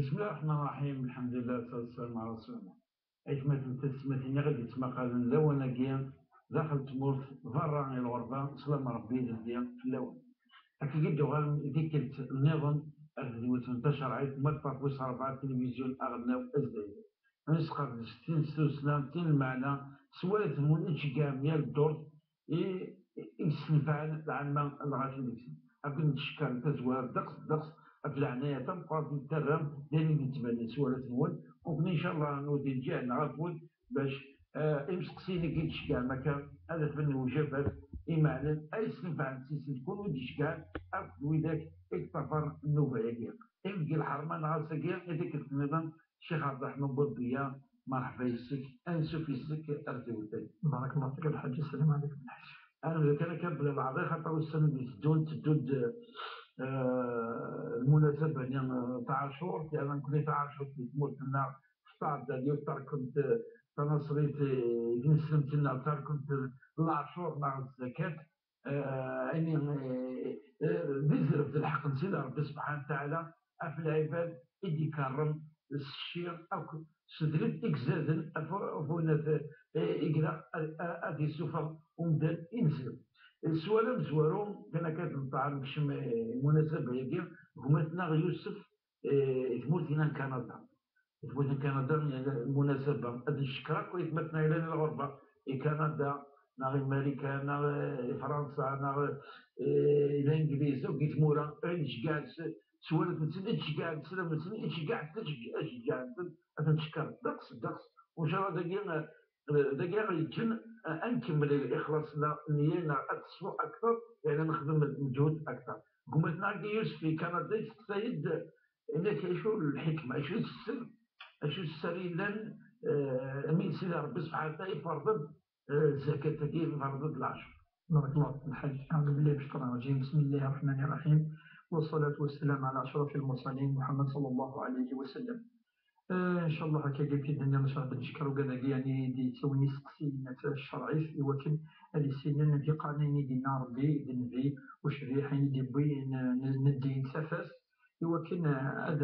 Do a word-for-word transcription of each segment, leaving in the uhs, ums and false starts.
بسم الله الرحمن الرحيم، الحمد لله والصلاة والسلام على رسول الله. Aytmaten d taysetmatin i ɣ-d-yettmaqalen lawan-agi daxel n tmurt, berra i lɣerba, slam Rebbi d Rebbi fell-awen. Akka i d-uɣalen i tikkelt nniḍen ar tedwilt n tacerɛit, ma d ṭṭerf wis rebɛa, tilivizyu aɣelnaw azdayri. Ad nesqerdec tin s tussna, tin lmeɛna, s wayt-nwen i tceggɛem yal ddurt, i, i yessenfɛen lɛamma lɣaci deg-sen. Ad ken-id-cekkren tazwara ddeqs ddeqs ɣef leɛnaya tameqqrant i d-terram d ayen i d-yettbanen s warrac-nwen, u ken incallah nudi lǧiha-nneɣ afud bac, eh, imseqsiyen-agi i d-tceggɛem akka ad afen lewjabat imeɛnen ay yessenfɛen s-sen kunwi d-iceggɛen akked widak i yeṭṭafaren nnuba-agi. Imi deg lḥerma neɣ ass-agi i tikkelt nniḍen, Ccix Ɛebderreḥman Buḍbiya, merḥba yes-k, ansuf yes-k ar tewtay. Barakallahu fik a Lḥaǧ, assalamu ɛalaykum a Lḥaǧ. Ad nebdu kan akka bla leɛḍil, xaṭer ussan i d-iteddun teddu-d, eh, lmunasaba-nni, eh, taɛacurt, yerna nekkni taɛacurt di tmurt-nneɣ tetɛedda-d yiwet terkent, eh, tanaṣrit, eh, i tneslemt-nneɣ terkent, eh, leɛcur neɣ zzakat. Eh, ayen, eh, eh, d zzerb d lḥeqq n Sidi Ṛebbi subḥanahu wa taɛala ɣef lɛibad i d-ikerrem s cci akk s drid i izaden ɣef, ɣef wayen ad, eh, i ilaq ad, ad, ad issufeɣ umdan ineslem. Sswal amezwaru, kan akka ad nṭeɛ nekcem, eh, lmunasaba-agi, gma-tneɣ Yusef, eh, i tmurt-ina n Kanada. Tmurt n Kanada, lmunasaba, ad ncekker akk aytmaten-a yellan di lɣerba, i Kanada, neɣ i Marikan, neɣ i Fransa, neɣ i Langliz, akk i tmura, ayen ttceggɛen s, s warrac-nsen, i ttceggɛen s sslam-nsen, i ttceggɛen s, ttceggɛen-ten, ad ten-ncekker ddeqs, ddeqs. U ncallah dagi, eh, dagi ara yeǧǧen, eh, ad nkemmel ixlaṣ-nneɣ, nniya-nneɣ ad teṣfu akteṛ, yerna nexdem lǧehd akteṛ. Gma-tneɣ-agi Yusef i Kanada yesteqsa-yi-d, Yenna-k, acu lḥikma, acu d sser, acu d sser yellan, eh, mi Sidi Ṛebbi subḥanahu wa taɛala iferḍ-d, eh, zzakat-agi, iferḍ-d leɛcur? بارك الله فيك الحاج. أعوذ بالله من الشيطان الرجيم. بسم الله الرحمن الرحيم. والصلاة والسلام على أشرف المرسلين محمد صلى الله عليه وسلم. Eh, ncallah akka i d-nniɣ, ncallah ad ncekker ugad-agi, yani, d-yettawin isteqsiyen ɣef ccerɛ-is, i wakken ad issinen tiqanin i d-yenna Ṛebbi d Nnbi ucbiḥ, ayen i d-yewwi n, n, n ddin s tafat, i wakken, eh, ad,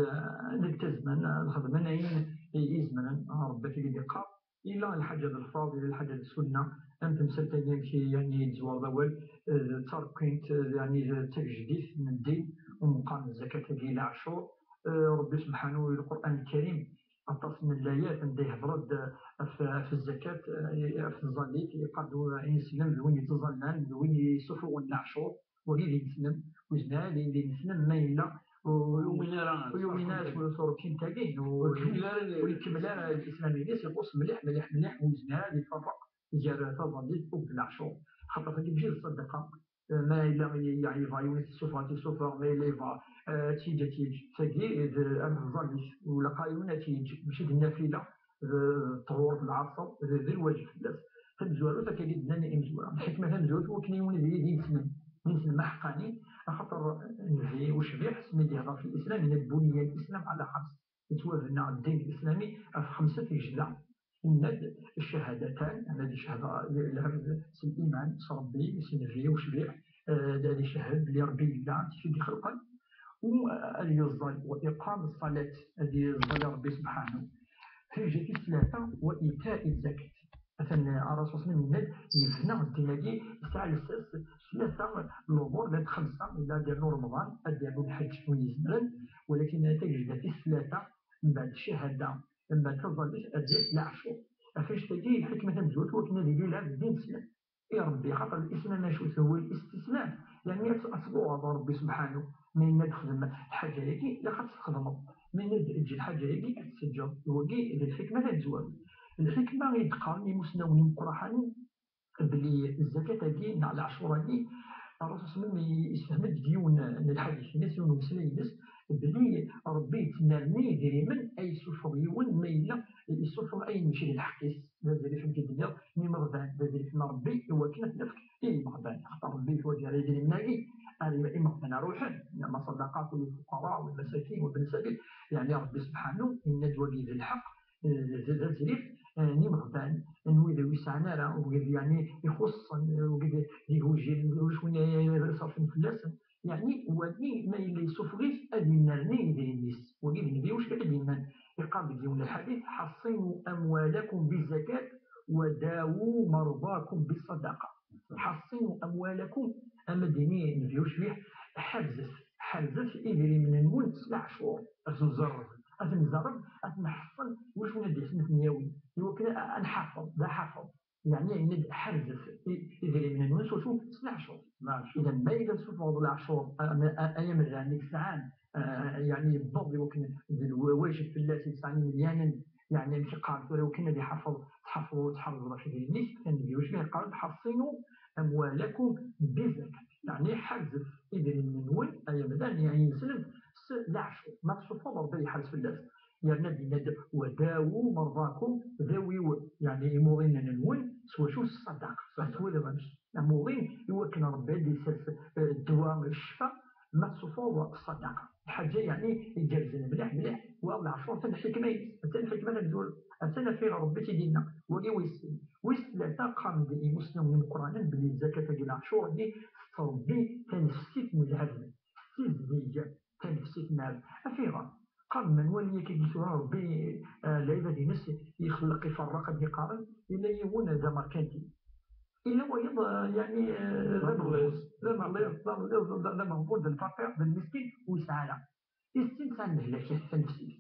ad iltazmen, ad xedmen ayen i, i zemren. Ṛebbi ad t-id-iqqar, illa lḥaǧa d lferḍ, illa lḥaǧa d ssunna, am temsalt-agi amek i, yani, i d-tezwareḍ awal, eh, d tarkint, eh, yani, d tagejdit n ddin, u meqqar n zzakat-agi, leɛcur, eh, Ṛebbi subḥanahu di Lqur'an Lkarim, aṭas n llayat anda ihder-d ɣef, ɣef zzakat, eh, ɣef tẓallit, iqqar-d ineslem d win yettẓallan, d win yessufuɣen leɛcur, wagi d ineslem, ur yezmir ara ad yili ineslem ma yella ur yumin ara, ur yumin ara s turkint-agi, ur, ur ikemmel ara, ur ikemmel ara lislam-ines, ixuṣ mliḥ, mliḥ, mliḥ, ur yezmir ara ad iferreq gar taẓallit akked leɛcur. Xaṭer tagi mačči d ṣṣadaqa, eh, ma yella ye-, ye-, yebɣa yiwen ad t-issufeɣ, ad t-issufeɣ, ma yella yebɣa, eh, ad t-yeǧǧ, ad t-yeǧǧ. Tagi d, am tẓallit, ur ilaq ara yiwen ad t-yeǧǧ, mačči d nnafila, d, d ṭṭhur, d lɛaṣer, d, d lwajeb fell-as. Tamezwarut, akka i d-nnan imezwura. Lḥikma tamezwarut, wakken yiwen ad yili d ineslem, d ineslem aḥeqqani, axaṭer Nnbi ucbiḥ, asmi d-yehder f lislam, yenna-d: بني الإسلام على خمس. Yettwabna ddin lislami ɣef xemsa tigejda. Yenna-d: الشهادتان, yani ad icehhed lɛebd s liman s Ṛebbi, s Nnbi ucbiḥ, eh, ad icehhed belli Ṛebbi yella, d kečč i d-ixelqen, u ad yeẓẓal, وإقام الصلاة, ad yeẓẓal Ṛebbi subḥanahu. Tigejda tis tlata, وإيتاء الزكاة. Atan Ṛṛasul صلى الله عليه وسلم yenna-d, yebna ddin-agi, yesɛa lsas tlata n lumuṛ, llant xemsa, illa ad d-yernu Remḍan, ad d-yernu lḥeǧǧ win izemren, walakin tagejda tis tlata, mbeɛd ccahada, mbeɛd taẓallit, ad d-yas leɛcur. Ɣef annect-agi, lḥikma tamezwarut, wakken ad yili lɛebd d ineslem i Ṛebbi, xaṭer lislam acu-t? هو الاستسلام, yani ad, ad tḍuɛeḍ Ṛebbi subḥanahu, ma yenna-d xdem lḥaǧa-agi, ilaq ad tt-txedmeḍ, ma yenna-d eǧǧ lḥaǧa-agi, ad tt-teǧǧeḍ. Wagi d lḥikma tamezwarut. Lḥikma i d-qqaren imusnawen imeqqraḥanen, belli zzakat-agi neɣ leɛcur-agi, Ṛṛasul صلى الله عليه وسلم yessefhem-d deg yiwen n lḥadit-ines, yiwen n umeslay-ines, belli Ṛebbi yettnerni idrimen ay yessufeɣ yiwen ma yella yessufeɣ ayen mačči d lḥeqq-is, d azrif amek i d-tenniḍ, n imeɣban, d azrif n Ṛebbi i wakken ad t-nefk i yimeɣban. Axaṭer Ṛebbi yettwaǧer idrimen-agi ar imeɣban ruḥen, إنما الصدقات للفقراء والمساكين وابن السبيل. Yani Ṛebbi subḥanahu yenna-d wagi d lḥeqq, eh, d, d azrif, eh, n imeɣban, n wid ur yesɛan ara, wid, yani, ixuṣṣen, eh, wid d igujilen, ulac win ara iṣerfen fell-asen. Yani, wagi ma yella yessufeɣ-it, ad yennerni idrimen-is. Wagi d Nnbi ucbiḥ i d أموالكم بالزكاة وداووا مرضاكم بالصدقة. حصنوا أموالكم، ama d-ini n biucbiḥ, ḥerzet, ḥerzet idrimen-nwen s leɛcur. Ad ten-zerreb, ad ten-zerreb, ad ten-nḥeṣṣel, wacu ad d-yasen ad ten-yawi, iwakken ad nḥafeḍ, d aḥafeḍ. Yeɛni yenna-d ḥerzet idrimen-nwen s wacu? S leɛcur. Idan ma yella tessufɣeḍ leɛcur, ay amdan i yesɛan, yeɛni yewweḍ i wakken d lwajeb fell-as, yesɛan imelyanen, yeɛni amek yeqqar tura, i wakken ad iḥafeḍ, tḥafeḍ, tḥerzeḍ ɣef idrimen-ik, atan deg wacu yeqqar-d: حصنوا أموالكم بالزكاة. Yeɛni ḥerzet idrimen-nwen, ay amdan, yeɛni ineslen s leɛcur. Ma tessufɣeḍ, Rebbi ad iḥrez fell-as. Yerna ad yenna-d: وداووا مرضاكم, dawiw, yeɛni imuḍinen-nwen, s wacu? S ṣṣadaqa. Ad twaliḍ amek amuḍin, i wakken Rebbi ad d-isers, eh, ddwa, ccfa, ma tessufɣeḍ ṣṣadaqa. Lḥaǧa, yeɛni, igerrzen mliḥ, mliḥ, wa leɛcur, atan lḥikma-is, atan lḥikma tamezwarut, atan afir Rebbi i tt-id-yenna. Wagi wis sin. Wis tlata, qqaren-d imusnawen imeqqranen belli zzakat-agi, leɛcur-agi, tettrebbi tanefsit n lɛebd, tessizdig tanefsit n lɛebd. Afiɣer? Qqaren, ma nwali akka tura Rebbi, eh, lɛibad-ines ixelleq, iferreq, ad d-iqaren, yella yiwen d amerkanti, yella wayeḍ, eh, yeɛni, eh, d ameɣbun, d ameɣbun, d ameɣbun, d lfaqir, d lmiskin, ur yesɛi ara. Is sin sɛan lehlak tanefsit.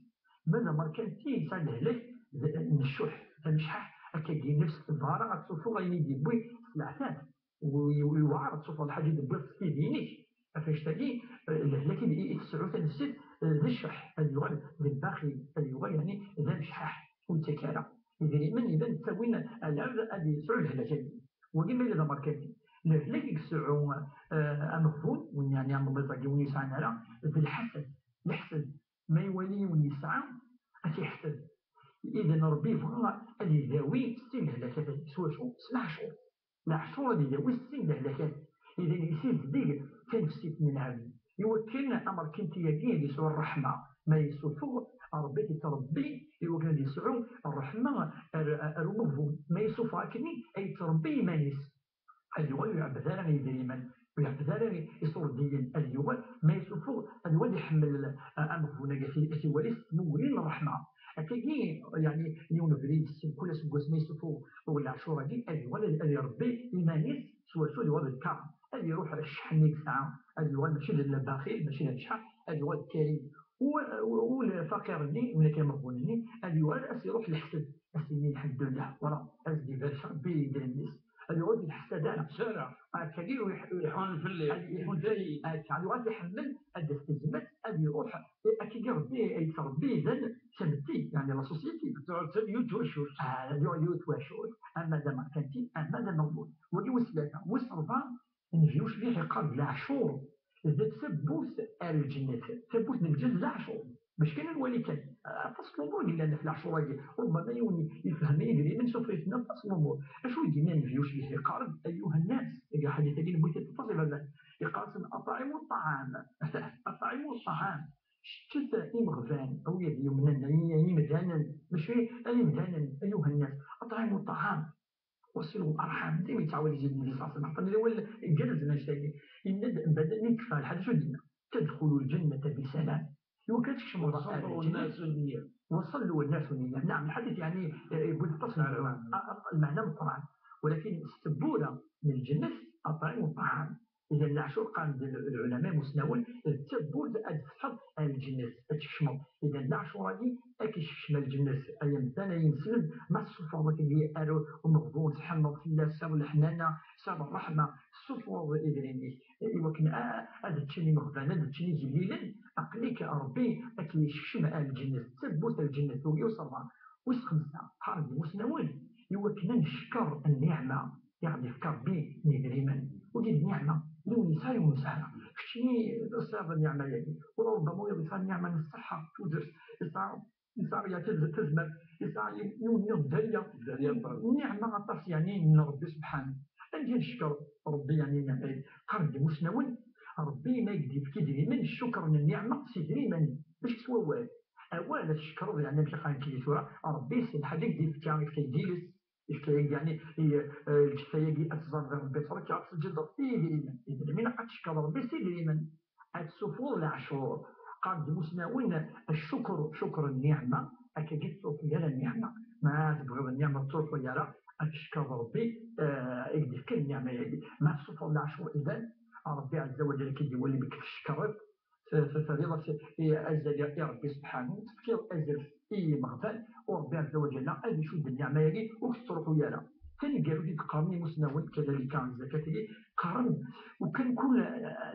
Ma d amerkanti yesɛa lehlak d-, n ccuḥ, tamecḥaḥt, akkagi nnefs tebɣa ara ad tessufeḍ ayen i d-yewwi s leɛtab. U-, u-, yewɛer ad tessufeḍ lḥaǧa i d-tewwiḍ s tidi-inek. Ɣef annect-agi, eh, lehlak i d-, i, i tesɛu tanefsit, eh, d ccuḥ, ad yuɣal d lbaxil, ad yuɣal, yeɛni, d amecḥaḥ, ur yettak ara. Idrimen iban ttawin lɛebd ad yesɛu lehlak-agi. Wagi ma yella d amerkanti. Lehlak i yesɛu, eh, ameɣbun, win yeɛni amellaẓ-agi, win yesɛan ara, d lḥasad. Leḥsad, ma iwali yiwen yesɛa, ad t-iḥsed. Idan Rebbi yebɣa ad idawi sin lehlakat-agi. S wacu? S leɛcur. Leɛcur ad idawi sin lehlakat. Idan yessizdig tanefsit n lɛebd. Iwakken amerkanti-agi ad yesɛu ṛṛeḥma. Ma yessufeɣ, Rebbi ad yettṛebbi, iwakken ad yesɛu ṛṛeḥma ar, ar umeɣbun. Ma yessufeɣ akken, ad yettṛebbi iman-is. Ad yuɣal ur iɛebbed ara idrimen, ur iɛebbed ara iṣurdiyen, ad yuɣal, ma yessufeɣ, ad yuɣal iḥemmel, a-, ameɣbun-agi, ad t-, ad t-iwali s tmuggri n ṛṛeḥma. Akkagi, yeɛni, yiwen ubrid, kul aseggas ma yessufeɣ leɛcur-agi, ad yuɣal ad, ad iṛebbi iman-is s wacu? Ad yuɣal d lkaṛm, ad iṛuḥ cceḥ-nni i yesɛa, ad yuɣal mačči d lbaxil, mačči d amecḥaḥ, ad yuɣal d karim. U, u, u lfaqir-nni, win akka ameɣbun-nni, ad yuɣal ad s-iṛuḥ leḥsed, ad s-yini: "Lḥemdullah, wala, ad s-d-ibarek Rebbi idrimen-is." Ad yuɣal d leḥsad ara. Sara. Akkagi ur iḥ-, ur iḥun fell-i. Ad iḥun fell-i. Akka, ad yuɣal iḥemmel, ad d-tezmet, ad iruḥ. Akkagi Rebbi, ay yettṛebbi idan d tametti, yeɛni la société. Tuɣal d yiwet twacult. Ah, ad yuɣal yiwet twacult. Ama d amerkanti, ama d ameɣbun. Wagi wis tlata. Wis ṛebɛa, Nnbi ucbiḥ iqqar-d leɛcur d tawwurt ar lǧennet, tawwurt n lǧennet d leɛcur. Bac kan ad nwali kan, aṭas n lumuṛ i yellan ɣef leɛcur-agi. Rubbama yiwen yefhem idrimen, sufeɣ-iten aṭas n lumuṛ. Acu i d-yenna Nnbi ucbiḥ? Iqqar-d: "Ayuha nnas", deg lḥadit-agi newwi-t aṭas iberdan. Iqqar-asen: "Aṭɛimu ṭṭɛam." Aṭɛimu ṭṭɛam. Ččet imeɣban, a wid yumnen, ay, ay imdanen, mačči ay imdanen, ayuha nnas, aṭɛimu ṭṭɛam. وصلوا الأرحام. Dima yettɛawad-it Nnbi ṣalla Llahu ɛalayhi wa sallam. Atan d awal igerrzen anect-agi. Yenna-d, mbeɛd mi yekfa lḥal, acu d-yenna? "تدخلوا الجنة بسلام." Iwakken ad tkecmeḍ ɣer lǧennet. وصلوا الناس النية. وصلوا الناس النية. Naɛam, lḥadit, yeɛni, eh, yewwi-d aṭas n lmeɛna meqqran. Walakin s tewwurt n lǧennet, aṭɛimu ṭṭɛam. Idan leɛcur, qqaren-d lɛulama imusnawen, d tawwurt ad d-tefkeḍ ar lǧennet, ad tkecmeḍ. Idan leɛcur-agi ad k-iskecem ar lǧennet, ay amdan, ay ineslem, ma tessufɣeḍ akkagi ar umeɣbun, tḥenneḍ fell-as, tesɛiḍ leḥnana, tesɛiḍ ṛṛeḥma, tessufɣeḍ idrimen-ik, iwakken a-, ad ččen imeɣban, ad ččen igellilen, aql-ik Ṛebbi ad k-iskecem ar lǧennet, d tawwurt ar lǧennet, tugi uṣerḍan. Wis xemsa, qqaren-d imusnawen, iwakken ad neckeṛ nniɛma i ɣ-d-ifka Ṛebbi n yidrimen. Wagi d nniɛma, yiwen yesɛa, yiwen ur yesɛi ara. Keččini tesɛiḍ nniɛma-agi, wala rubbama wayeḍ yesɛa nniɛma n ṣṣeḥḥa, tudert, yesɛa, yesɛa ya taz-, tazmert, yesɛa yiwen, yiwen nniḍen dderya. Dderya, ṭṭal. Nniɛma aṭas, yeɛni, n Ṛebbi subḥanu. Anda neckeṛ Ṛebbi, yeɛni, nniɛma-agi? Qqaren-d imusnawen, Ṛebbi ma i k-d-yefka idrimen, ccukṛ n nniɛma s idrimen, mačči s wawal. Awal ad tcekkreḍ, yeɛni, amek i qqaren-d tura, Ṛebbi s lḥaǧa i k-d-yefka, yefka-k-d iles, yefka-yak-d, yeɛni, i, eh, lǧetta-agi ad tẓer di Ṛebbi, trekka ad teǧǧeḍ i yidrimen. Idrimen, ilaq ad tcekkreḍ Ṛebbi s idrimen, ad tessufɣeḍ leɛcur. Qqaren-d imusnawen, ccukr, cukr nniɛma, akkagi tettruḥ yal nniɛma. Ma tebɣiḍ nniɛma ur tettruḥu ara, ad teckeṛ Ṛebbi, eh, i k-d-ifkan nniɛma-agi. Ma tessufɣeḍ leɛcur iban, Ṛebbi ɛezza wa ǧalla ad k-id-iwali belli teckeṛ-it, t-, t-, terriḍ-as i, azal i, i Ṛebbi subḥanu, tefkiḍ azal i yimeɣban, u Ṛebbi ɛezza wa ǧalla ad icudd nniɛma-agi ur tettruḥu ara. Taneggarut i d-qqaren imusnawen, kadalika zdat-agi, qqaren, ukan kul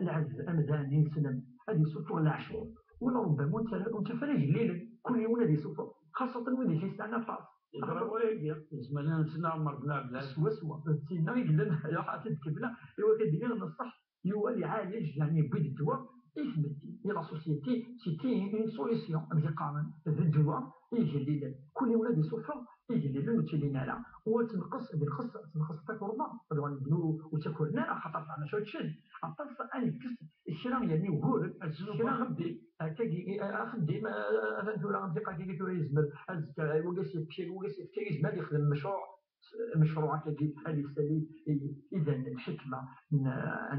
lɛebd amdan ineslem ad isufeɣ leɛcur, wala ṛubbama ur nettaf ara igellilen, kul yiwen ad isufeɣ, xaṣṣatan wid i yesɛan aṭas. Yeḍra wayagi, yezmer ad nessen Ɛmer ben Ɛebdel Ɛziz. Swaswa, d tinna i yellan, ya ḥafi d kibla, i wakken ad d-iniɣ n ṣṣeḥ, yuɣal iɛalej, yeɛni yewwi-d ddwa i tmetti, i la société, c'était une solution, am d-qqaren, d ddwa i igellilen. Kul yiwen ad isufeɣ igellilen ur ttilin ara. U ad tenqes, ad tenqes, ad tenqes takurma, ad uɣalen ur ttakuren ara, axaṭer teɛna acu ččen. Aṭas ad nekkes kra, yeɛni uguren, ad zun kra. Axeddim. Akkagi, i-, a-, axeddim, a-, a-, atan tura, am tiqakagi tura yezmer, azekka, wagi s-yefka, wagi s-yefka, yezmer ad yexdem mecruɛ, mecruɛ akkagi, ad yessali i-, idan n lḥikma n,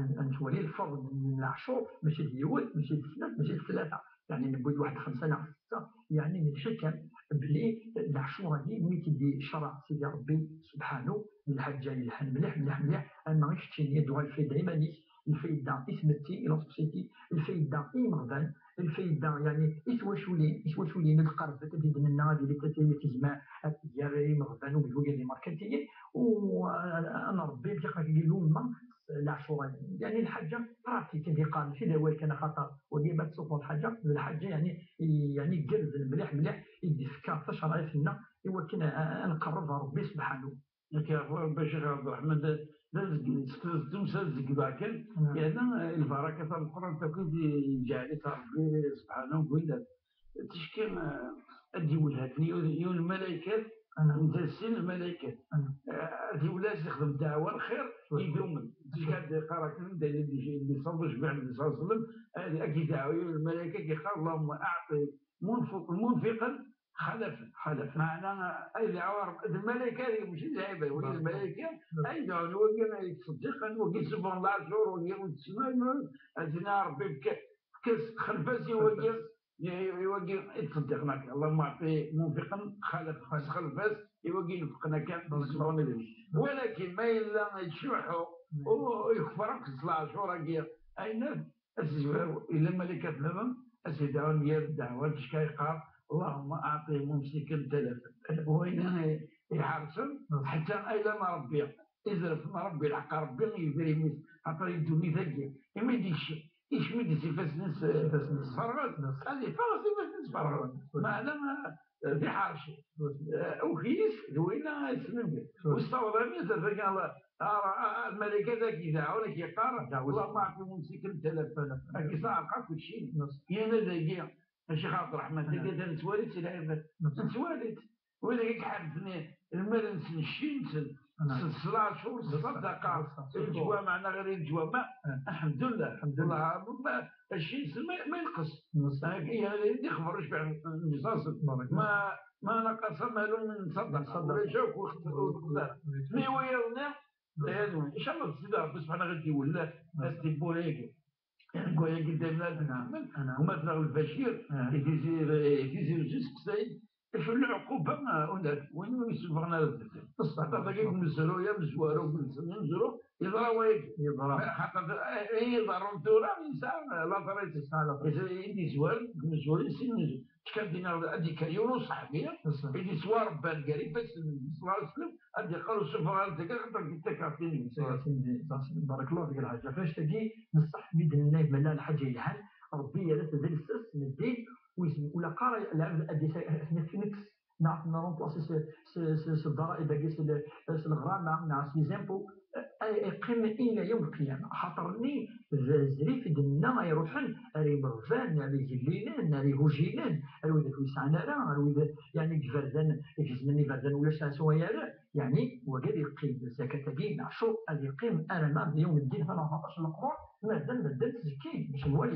n, n twali lferḍ n leɛcur, mačči d yiwet, mačči d snat, mačči d tlata. Yeɛni newwi-d waḥed xemsa neɣ setta, yeɛni n lḥikam belli leɛcur-agi mi k-id-icerreɛ Sidi Ṛebbi subḥanu, d lḥaǧa yelhan mliḥ, mliḥ, mliḥ, ama i keččini ad d-tuɣal lfayda iman-ik, lfayda i tmetti, i la société, lfayda i yimeɣban, lfayda, yeɛni, i twaculin, i twaculin ad qerrbent, ad d-nenna ad yili tata tgezma, ad tger imeɣban ugdud ad imerkantiyen, u, eh, ad nṛebbi bdiq akkagi lumma, leɛcur-agi. Yeɛni lḥaǧa pratique, ad iqqaren, mačči d awal kan, axaṭer wagi ma tessufɣeḍ lḥaǧa, d lḥaǧa, yeɛni, i, yeɛni igerrzen mliḥ, mliḥ, i d-ifka tacerɛit-nneɣ i wakken a, a, a nqerreb ɣer Ṛebbi subḥanu. Nekk ɣef Ṛebbi, Ccix Ɛebderreḥman, d, d azegg-, s tmsa zegdeɣ kan, Naam. Yerna, eh, lbaraka tameqqrant akk i d-iǧɛel-it Ṛebbi subḥanahu deg winnat. Ticki, eh, ad d-iwelleh akken yiwen, yiwen lmalaykat, Naam. Netta sin lmalaykat. Naam. Eh, ad iwelleh ad yexdem ddeɛwa lxir, Naam. Idumen. Ticki ad d-iqqar akken, d ayen i d-, i d-iṣaḍ ucbiḥ n Nnbi ṣalla Llahu ɛalayhi wa sallam, eh, ad k-idɛu yiwen lmalayka, ad k-iqqar: اللهم أعط منفق-، منفقا خلفا. Xalaf. Meɛna, ay d lɛawar, d lmalayka, mačči d lɛibad, wagi d lmalayka, ay d-ɛun wagi, ay yettṣeddiqen, wagi yessufɣen leɛcur, wagi ur yettsemman, ad d-nini Ṛebbi fk-, fk-as, xlef-as i wagi, i, i wagi i yettṣeddiqen akka. اللهم أعط منفقا خلفا, xlef-as i wagi inefqen akka, yessufɣen idrimen. Walakin ma yella yettcuḥḥu, u, u yekfer akk s leɛcur-agi, ayen Asezwaru, yella lmalaykat nniḍen, ad s-idɛun yir ddeɛwa, ticki yeqqar: اللهم أعط ممسكا تلفا. Wayen i iḥerṣen, ḥetta ayla n Ṛebbi, izref n Ṛebbi, lḥeqq n Ṛebbi, yebder imi-s, xaṭer i ddunit-agi, imi d-ikcem, ikcem-id s ifassen-is, s ifassen-is, ferɣen, ad iffeɣ s ifassen-is ferɣen. Meɛna, eh, d iḥerci. Eh, ukyis d wayen ay yessnen. Ur ssawaḍ armi zerfak, Allah, ah, ah, ah, lmalaykat ad k-idɛun, ad k-yeqqar: اللهم أعط ممسكا تلفا. Ad k-isɛerq akk keččini. Yerna dagi, a Ccix Ɛebderreḥman, dagi atan nettwali-tt i lɛibad. Nettwali-tt. Wid i iḥerzen lmal-nsen, cci-nsen, s, s leɛcur, s ṣṣadaqa, s leǧwameɛ neɣ ɣer leǧwameɛ, alḥemdullah. Alḥemdulillah. Cci-nsen ma, ma yenqes. Ixber ucbiḥ n Nnbi ṣalla Llahu ɛalayhi wa sallam. Ma, ma نقص مال من صدقة. Ulac akk ur yeqdar. Mi wayeḍ-nni, inchallah, Sidi Ṛebbi subḥanahu ad d-iwelleh, ad d-iwelleh. Deg wayagi daymen ad nḥemmel, gma-tneɣ Lbacir, i Tizi, i Tizi Wezzu, seqsayen acu n lɛuquba, ah, ur nerfi win ur yessufɣen ara zdat. Xaṭer dagi deg umezruy amezwaru, deg umezruy amezwaru, yeḍra wayagi. Yeḍra. Xaṭer, eh, eh, iḍerrun tura, yesɛa later, yesɛa later. I d-yezwaren deg umezwaru, sin, kkan dinna ad d-yekker yiwen uṣaḥbi, i d-yettwaṛebban gar ifassen n Nnbi ṣalla Llahu ɛalayhi wa sallam, ad d-yeqqar: ur ssufɣeɣ ara zdat-k, xaṭer deg takertin-nnes. Takertin-nni, takertin-nni. Barakallahu fik a lḥaǧ. Ɣef wannect-agi, neṣṣeḥ mi d-nenna lmala lḥaǧa yelhan, Ṛebbi yerra-t d lsas n ddin, u yezm-, ula qqar lɛebd ad d-yas-, ad t-nekkes, neɣ ad t-nremplasi s, s, s, s ddaraib-agi, s le-, s leɣrama, neɣ s les impôts, ay, ay yeqqim ila yawm lqiyama. Axaṭer-nni d azrif i d-nenna ay iruḥen ar imeɣban, ar igellilen, ar igujilen, ar wid ur yesɛan ara, ar wid, yeɛni, deg iberdan, gezmen iberdan, ulac acu ay ara, yeɛni, wagi ad yeqqim, zakat-agi, leɛcur, ad yeqqim alamma d yawm ddin, ɣef rbeɛṭac n leqrun, mazal medden ttekkin, mačči d walu.